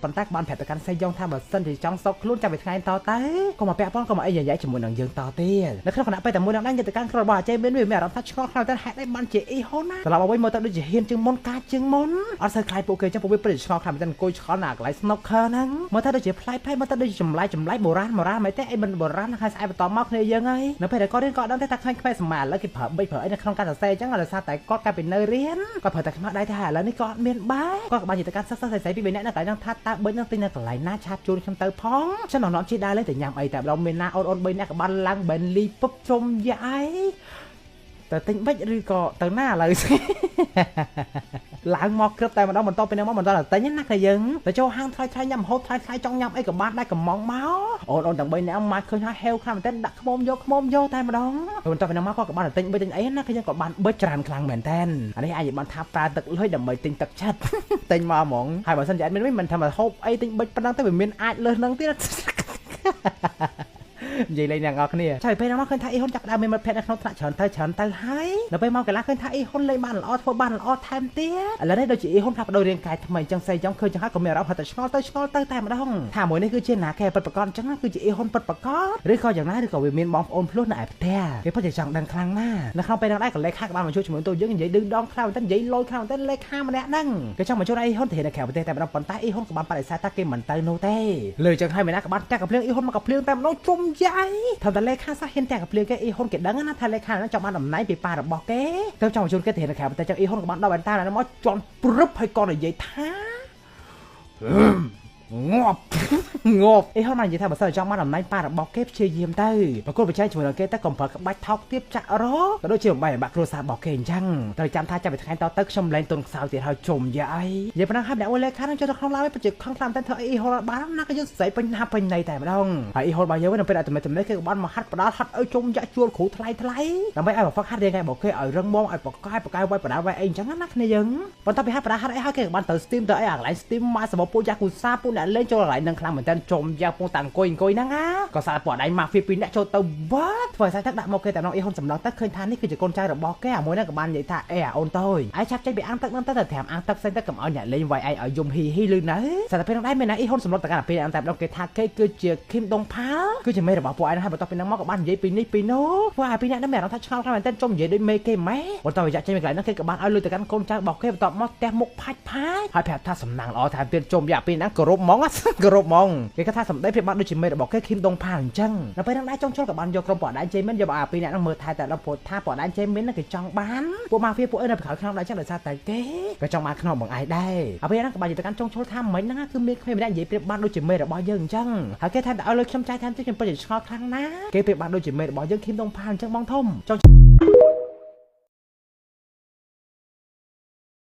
ប៉ុន្តែក៏បានប្រាប់ទៅកាន់សេយ៉ងថាបើសិនជាចង់សុកខ្លួនចាំពីថ្ងៃតទៅកុំមកពាក់ព័ន្ធកុំមកអីយាយជាមួយនឹងយើងតទៀតនៅក្នុងគណៈពេលតែមួយនឹងដែរនិយាយទៅកាន់ក្រុមរបស់អាចេមានវាមានអារម្មណ៍ថាឆ្ងល់ខ្លាំងតែហេតុអីបានជាអ៊ីហុនណាត្រឡប់មកវិញមើលទៅដូចជាហ៊ានជាងមុនកាចជាងមុនអត់សូវខ្លាចពួកគេចឹងពួកវាព្រឹកឆ្ងល់ខ្លាំងតែអង្គុយឆ្ងល់ណាកន្លែង snooker ហ្នឹងមើលទៅដូចជាប្លែកប្លែកមើលទៅដូចជាចម្លែកចម្លែកបុរាណបុរាណមិនទេអីមិនបុរាណហើយស្អែកបន្តមកគ្នាយើងហើយនៅពេលដែលគាត់រៀនគាត់ដឹងទេថាខ្មៅសម័យឥឡូវគេប្រើបិចប្រើអីនៅក្នុងការសរសេរចឹងដោយសារតែគាត់កាលពីនៅរៀនគាត់ប្រើតែខ្មៅដៃថាឥឡូវនេះគាត់អត់មានបាយគាត់ក៏បាននិយាយទៅកាន់សិស្សសិស្សស្រីៗពីបីនាក់នៅកន្លែងហ្នឹងថាតើបិចហ្នឹងទិញនៅកន្លែងណាឆាតជូនខ្ញុំទៅផងฉัននាំជីដើរលេងទៅញ៉ាំអីតែម្ដងមានណាអូនអូន3នាក់ក៏បានឡើង Bentley ពុបជុំយ៉ាយទៅទិញបិចឬក៏ទៅណាឥឡូវឡើងមកក្រឹបតែម្ដងបន្តពីនឹងមកបន្តទៅទិញណាគ្នាយើងទៅចូលហាងថ្លៃថ្លៃញ៉ាំម្ហូបថ្លៃថ្លៃចង់ញ៉ាំអីក៏បានដែរកំងមកអូនអូនទាំង3នាក់មកឃើញថាហេវខ្លាំងមែនទែនដាក់ខ្មុំយកខ្មុំយកតែម្ដងបន្តពីនឹងមកគាត់ក៏បានទៅទិញបិចទិញអីណាគ្នាយើងក៏បានបិចច្រើនខ្លាំងមែនទែនអានេះអាចបានថាប្រើទឹកលុយដើម្បីទិញទឹកចិត្តទិញមកហ្មងហើយបើសិនជាអត់មានវិញមិនថាមកហូបអីទិញបិចប៉ុណ្ណឹងទៅវាមានអាចលើសនឹងទៀតនិយាយលេងអ្នកនរគ្នាចាពេលហ្នឹងមកឃើញថាអ៊ីហ៊ុនចាប់ដើមមានមិត្តភក្តិនៅក្នុងថ្នាក់ច្រើនទៅច្រើនទៅហើយដល់ពេលមកកន្លះឃើញថាអ៊ីហ៊ុនលេងបានល្អធ្វើបានល្អថែមទៀតឥឡូវនេះដូចជាអ៊ីហ៊ុនផ្លាស់ប្ដូររាងកាយថ្មីចឹងស្អីចឹងឃើញចឹងហើយក៏មានអារម្មណ៍ថាតែឆ្ងល់ទៅឆ្ងល់ទៅតែម្ដងថាមួយនេះគឺជាណាគេពិតប្រាកដចឹងគឺជាអ៊ីហ៊ុនពិតប្រាកដឬក៏យ៉ាងណាឬក៏វាមានបងប្អូនភ្លោះនៅឯផ្ទះគេពិតជាចង់ដឹងខ្លាំងណាស់នៅក្នុងពេលហ្នឹងដែរក៏លេខាក៏បានមកជួយជាមួយតួយើងនិយាយឌឺដងខ្លាំងតែនិយាយលយខ្លាំងតែលេខាម្នាក់ហ្នឹងគេចង់មកជួយអ៊ីហ៊ុនទៅនៅក្រៅប្រទេសតែម្ដងប៉ុន្តែអ៊ីហ៊ុនក៏បានបដិសេធថាគេមិនទៅនោះទេលើចឹងហើយមេណាក៏បានតែកំភ្លៀងអ៊ីហ៊ុនមកកំភ្លៀងតែម្ដងជុំយ៉ាយថាតែលេខាសោះហ៊ានតែកំភ្លៀងគេអ៊ីហ៊ុនគេដឹងណាថាលេខាហ្នឹងចង់បានតំណែងពីប៉ារបស់គេទៅចង់បញ្ជូនគេទៅនៅក្រៅប្រទេសចឹងអ៊ីហ៊ុនក៏បានដល់បន្តាហ្នឹងមកជន់ព្រឹបហើយក៏និយាយថាងាប់ងាប់អីហត់មកនិយាយថាបើសិនចង់បានតំណែងប៉ារបស់គេព្យាយាមទៅប្រកួតប្រជែងជាមួយនឹងគេទៅកុំប្រើក្បាច់ថោកទាបចាក់រក៏ដូចជាបំបែកបាក់គ្រួសាររបស់គេអញ្ចឹងត្រូវចាំថាចាប់ពីថ្ងៃតទៅខ្ញុំលែងទុនខ្សោយទៀតហើយជុំយ៉ាអីនិយាយប៉ុណ្ណឹងហើយអ្នកអូលេខានឹងចូលទៅក្នុងឡានវិញជាខឹងខ្លាំងតែធ្វើអីហត់បានណាក៏យើងស្រីពេញណាពេញណៃតែម្ដងហើយអីហត់របស់យើងវិញនៅពេលដែលតែគេក៏បានមកហាត់បដាល់ហាត់ឲ្យជុំយ៉ាក់ជួលគ្រូថ្លៃថ្លៃដើម្បីឲ្យហ្វឹកហាត់រាងកាយរបស់គេឲ្យរឹងមាំឲ្យបកាយបកាយវាយបដាល់វាយអីអញ្ចឹងណាគ្នាយើងបន្ទាប់ពីហាត់បដាល់ហាត់អីហើយគេក៏បានទៅ steam ទៅអីអាកន្លែង steam មកសម្បពួកយ៉ាគូសាពួកអ្នកលេងចូលកន្លែងនឹងខ្លាំងមែនតើជុំយ៉ាពងតាអង្គុយអង្គុយហ្នឹងណាក៏សារពួកដៃម៉ាហ្វៀពីរអ្នកចូលទៅវត្តធ្វើឲ្យសាច់ទឹកដាក់មកគេតែក្នុងអ៊ីហ៊ុនសម្លឹងទៅឃើញថានេះគឺជាកូនចៅរបស់គេអាមួយហ្នឹងក៏បាននិយាយថាអេអាអូនតូចឯងឆាប់ចេញពីអាងទឹកហ្នឹងទៅទៅត្រាំអាងទឹកផ្សេងទៅកុំឲ្យអ្នកលេងវាយឯងឲ្យយំហ៊ីហ៊ីលឺនៅសារតែពេលហ្នឹងដែរមានណាអ៊ីហ៊ុនសម្លឹងទៅកាន់ពេលហ្នឹងតែម្ដងគេថាគេគឺជាឃីមដុងផាល់គឺជាមេរបស់ពួកឯងហើយបន្ទាប់ពីហ្នឹងមកក៏បាននិយាយពីនេះពីនោះពួកអាពីរអ្នកហ្នឹងមានអារម្មណ៍ថាឆ្ងល់ខ្លាំងមែនតើជុំនិយាយដូចមេគេម៉េចបន្ទាប់ពីចាក់ចេញពីកន្លែងហ្នឹងគេក៏បានឲ្យលុយទៅកាន់កូនចៅរបស់គេបន្ទាប់មកផ្ទះមុខផាច់ផាច់ហើយប្រាប់ថាសំណាងល្អថែមទៀតជុំយ៉ាពីហ្នឹងគោរពហ្មងគោរពហ្មងគេគាត់ថាសម្ដីប្រៀបបានដូចជាមេរបស់គេឃីមដុងផាល់អញ្ចឹងដល់ពេលហ្នឹងដែរចង់ជុលក៏បានយកក្រុមពួកដៃជេមីនយកអាពីរអ្នកហ្នឹងមើលថែតែដល់ព្រោះថាពួកដៃជេមីនហ្នឹងគេចង់បានពួកម៉ាហ្វៀពួកអីនៅក្រៅខ្នងដែរចឹងដោយសារតែគេក៏ចង់បានខ្នងបងឯងដែរអាពេលហ្នឹងក៏បាននិយាយទៅកាន់ចង់ជុលថាមិញហ្នឹងគឺមានក្មេងម្នាក់និយាយប្រៀបបានដូចជាមេរបស់យើងអញ្ចឹងហើយគេថែមតែឲ្យលុយខ្ញុំចាយថែមទៀតខ្ញុំពិតជាឆ្ងល់ខ្លាំងណាស់គេប្រៀបបានដូចជាមេរបស់យើងឃីមដុងផាល់អញ្ចឹងបងធំចង់